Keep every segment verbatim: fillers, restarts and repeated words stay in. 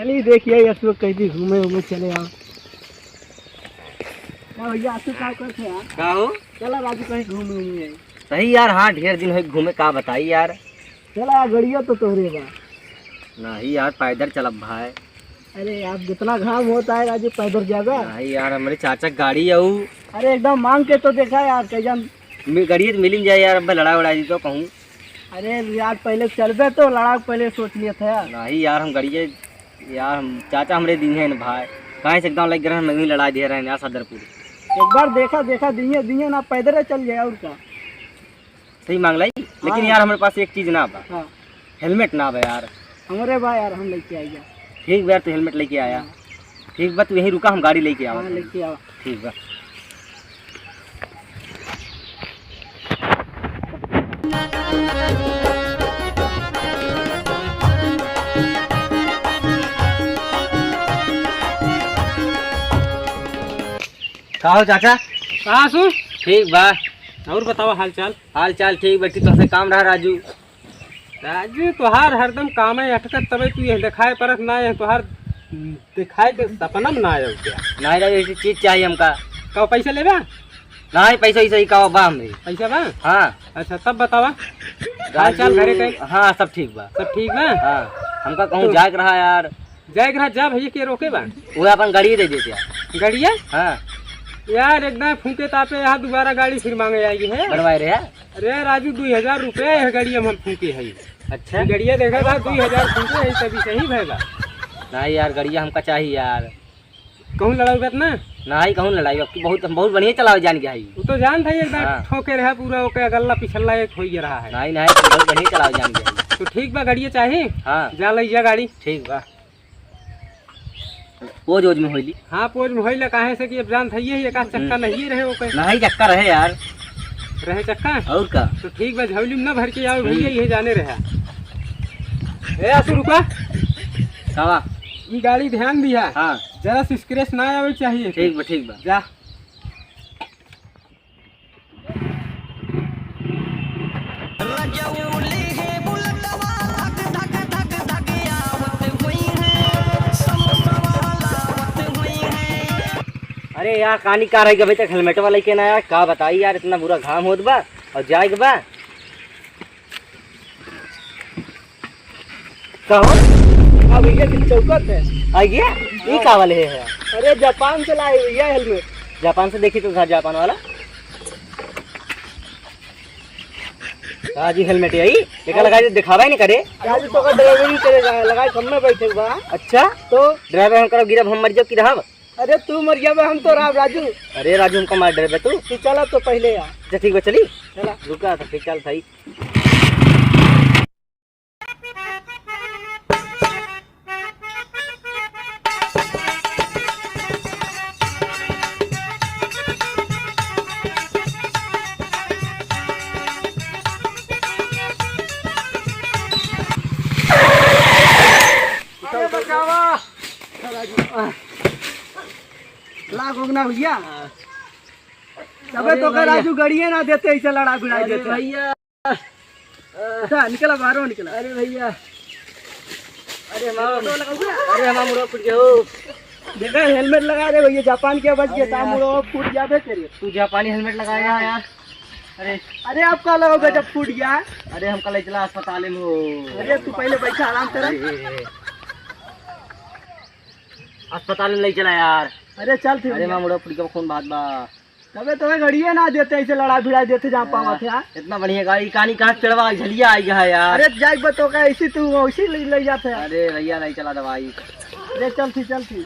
चलिए देखिए, असो कहीं भी घूमे उमे चले आओ। का भैया, असो का करते हैं यार? का हो? चला राजू, कहीं घूमे उमे आई। सही यार, हाँ, ढेर दिन होइ घूमे, का बताई यार। चला यार, गड़िया तो तोहरे बा। नहीं यार, पैदल चलब भाई। अरे यार, जितना घाम होता है राजू, पैदल जाबा? नहीं यार, हमरे चाचा क गाड़ी अउ। अरे एकदम मांग के तो देखा यार, कई जन। मि-, गड़िया तो मिलिन जाए यार, अब लड़ा उड़ा दी तो कहूँ। अरे यार, पहले चलबे तो लड़ा के पहले सोच लिया था यार। नहीं यार, हम गड़िया, यार, हम, चाचा हमरे दिहे न भाई, कहीं से एकदम लग रहे हैं, मैं ही लड़ा दिए रहे हैं यार सदरपुर। एक बार देखा, देखा, दिए, दिए ना, पैदल चल जाए और का। सही मांग लाई, लेकिन हाँ। यार, हमरे पास एक चीज ना बा। हाँ। हेलमेट ना बा यार। हमरे बा यार, हम लेके आइया। ठीक बा यार, तू हेलमेट लेके आया। हाँ। ठीक बा, तू यहीं रुका, हम गाड़ी लेके आवा हाँ, तनी। लेके आवा। ठीक बा। का हो चाचा? कहाँ सु? ठीक बा। और बतावा हाल चाल? हाल चाल ठीक बा, ठीक, तोहसे काम रहा राजू। राजू, तोहार हरदम काम है अटकत, तबे तू यह दिखाए परत ना, यह तोहार दिखाए के सपना में ना आयो क्या? नहीं राजू, ऐसी चीज चाहिए हमका। का पैसा लेबा? नहीं, पैसा वैसा ही का बा हमरे। पैसा बा? हाँ। अच्छा, तब बतावा। हाल चाल राजू, घरे के? हाँ, सब ठीक बा। सब ठीक बा? हाँ, हमका कहूँ तो जाए के रहा यार। जाए के रहा, जा भैया, के रोके बा? वो अपन गाड़ी दे देते यार। गड़िया? हाँ। यार, एकदम फूके तापे यहाँ दोबारा गाड़ी फिर मांगे आएगी है। बनवाए रहे हैं। अरे राजू, दुई हजार रुपया है गड़िया में हम फूके है। अच्छा। गड़िया देखा था, दुई हजार फूके है, तभी सही भैया। नहीं यार, गड़िया हमका चाहिए यार। कहूँ लड़ाई बात ना? नहीं, कहूँ लड़ाई, अब की बहुत, हम बहुत बढ़िया चलावे जान गया है। वो तो जान था, एकदम हाँ। ठोके रहा पूरा, ओके अगल्ला पिछल्ला एक हो ही रहा है। नहीं, नहीं, तुम बहुत बढ़िया चलावे जान गया है। तो ठीक बा, गड़िया चाही? हाँ। जा लई जा गाड़ी। ठीक बा। पोज ओज में होइली। हाँ, पोज में होइला, काहे से कि अब जान था ये ही एक आध चक्का हम्म। नहीं रहे ओके। नहीं, चक्का रहे यार। रहे चक्का? और का? तो ठीक बा, झौली में ना भर के आओ भैया, हम्म। ये जाने रहा। ए, आसू रुका। कावा? ई गाड़ी ध्यान दिया। हाँ। जरा से स्क्रैच ना आवे चाहिए। ठीक बा, ठीक बा। जा। अरे यार, कानी का रही, अभी तक हेलमेटवा लेके ना आया, का बताई यार, इतना बुरा घाम होत बा और जाए के बा। का हो? हाँ भैया, दिल चौकत है। आ गया? ये हाँ। का वाले है? अरे, जापान से लाए भैया हेलमेट। जापान से देखी तो था, जापान वाला। हाँ जी, हेलमेट यही। एका लगाई तो दिखावा ही नहीं करे। आज तो का ड्राइविंग करेगा, लगाई कम में बैठे बा। अच्छा? तो? ड्राइवर हम करब, गिरब, हम मर जाब कि रहब? अरे, तू मर जाबे, हम तो रहब, राजू। अरे राजू, हमका मार डरबे तू। तू चला तो पहले यार। अच्छा, ठीक बा, चली। चला। रुका, तो फिर चल भाई। अरे बचावा। लाग हो ना भैया। तबे अरे तो का भैया। राजू गड़िए ना देते, ऐसे लड़ा भिड़ाई अरे देते। भैया। जा, निकला, बाहर निकला। अरे भैया। अरे मामा। अरे हमारा मुड़वा फूट गया हो। देखा, हेलमेट लगा रे भैया, जापान के बच गया, अरे ता यार। मुड़वा फूट जाबे करे। तू जापानी हेलमेट लगाया है यार। अरे। अरे आप का लगाओगे जब फूट गया? अरे हमका ले चला अस्पताल में हो। अरे तू पहले बैठा, आराम कर। अरे। अस्पताल में ले चला यार। अरे चल फिर अरे भैया। माँ मुड़वा फूट गया, खून बहात बा। तबे तो गड़िए ना देते, ऐसे लड़ा भिड़ा देते जहाँ पावा थे, हाँ? इतना बढ़िया गाड़ी, कहानी कहाँ चढ़वा झलिया आई है यार। अरे जाइब तो का, ऐसी तू वैसी ले, ले जाते हैं। अरे भैया नहीं चला दवाई। अरे चल थी, चल थी।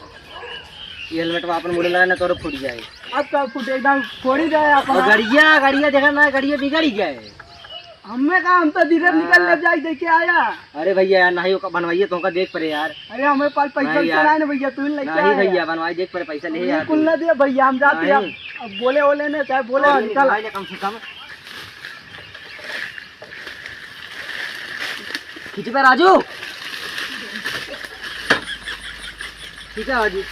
ये हेलमेट में अपन मुड़े लगा ना, तोरो फूट जाए। अब का फूटे, एकदम फोड़ी जाए अपन। और गड़िया, गड़िया देखा ना, गड़िया बिगड़ ही गया है। हमें का, हम तो धीरे निकल ले हाँ। जाई, देखे आया। अरे भैया यार, नहीं ओका बनवाइए, तो ओका देख पड़े यार। अरे हमें पास पैसा नहीं वैसा यार। नहीं ना भैया, तू ही लेके नहीं आया भैया, यार। बनवाई देख पड़े, पैसा ले नहीं, यार कुल तू। ना दिया भैया, हम जाते नहीं। अब, अब बोले ओले ने, चाहे बोले हाँ, निकल। भाई ने कम से कम। खींच बे राजू। खींचा राजू।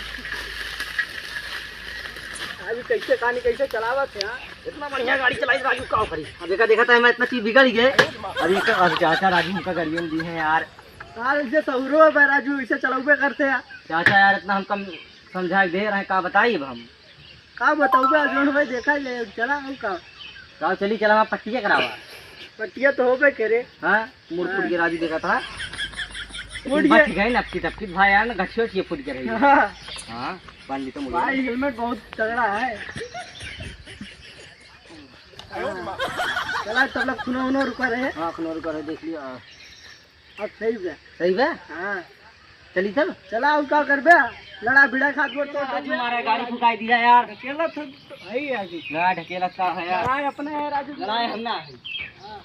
अभी कैसे कहानी कैसे चलावत है, हाँ? इतना बढ़िया गाड़ी चलाई राजू, का करी? अब देखा, देखा था मैं इतना चीज बिगड़ गए। अभी तो, अब चाचा राजू हमका गाड़ियाँ दी हैं यार। हाँ, इसे सहुरो है भाई राजू, इसे चलाउबे करते हैं। चाचा यार, इतना हम कम समझा के दे रहे हैं, का बताई अब हम? का बताउबे, जोन भाई देखा ले, चला हम का। का चली, चला, वहाँ पट्टिया करावा। पट्टिया तो होबे करे। हाँ, मुड़ फूट हाँ। के राजू देखा था। फूट गया। बच गए नपकी तपकी, भाई यार, ना गठियो उठियो फूट के रही। हाँ। हाँ, बांध ली तो मुड़ भाई, हेलमेट बहुत तगड़ा है। चला, तब लग खुनो उनो रुका रहे। हाँ, खुनो रुका रहे, देख लिया। अब सही बे। सही बे? हाँ। चली तब? चला, और का करबे? लड़ा भिड़ा खात गोड़ तोड़ आज मारा गाड़ी फुकाई दिया यार। ढकेला तो है ही आगे। ना, ढकेला का है यार? लड़ाई अपने है राजू। लड़ाई हम ना है। हाँ।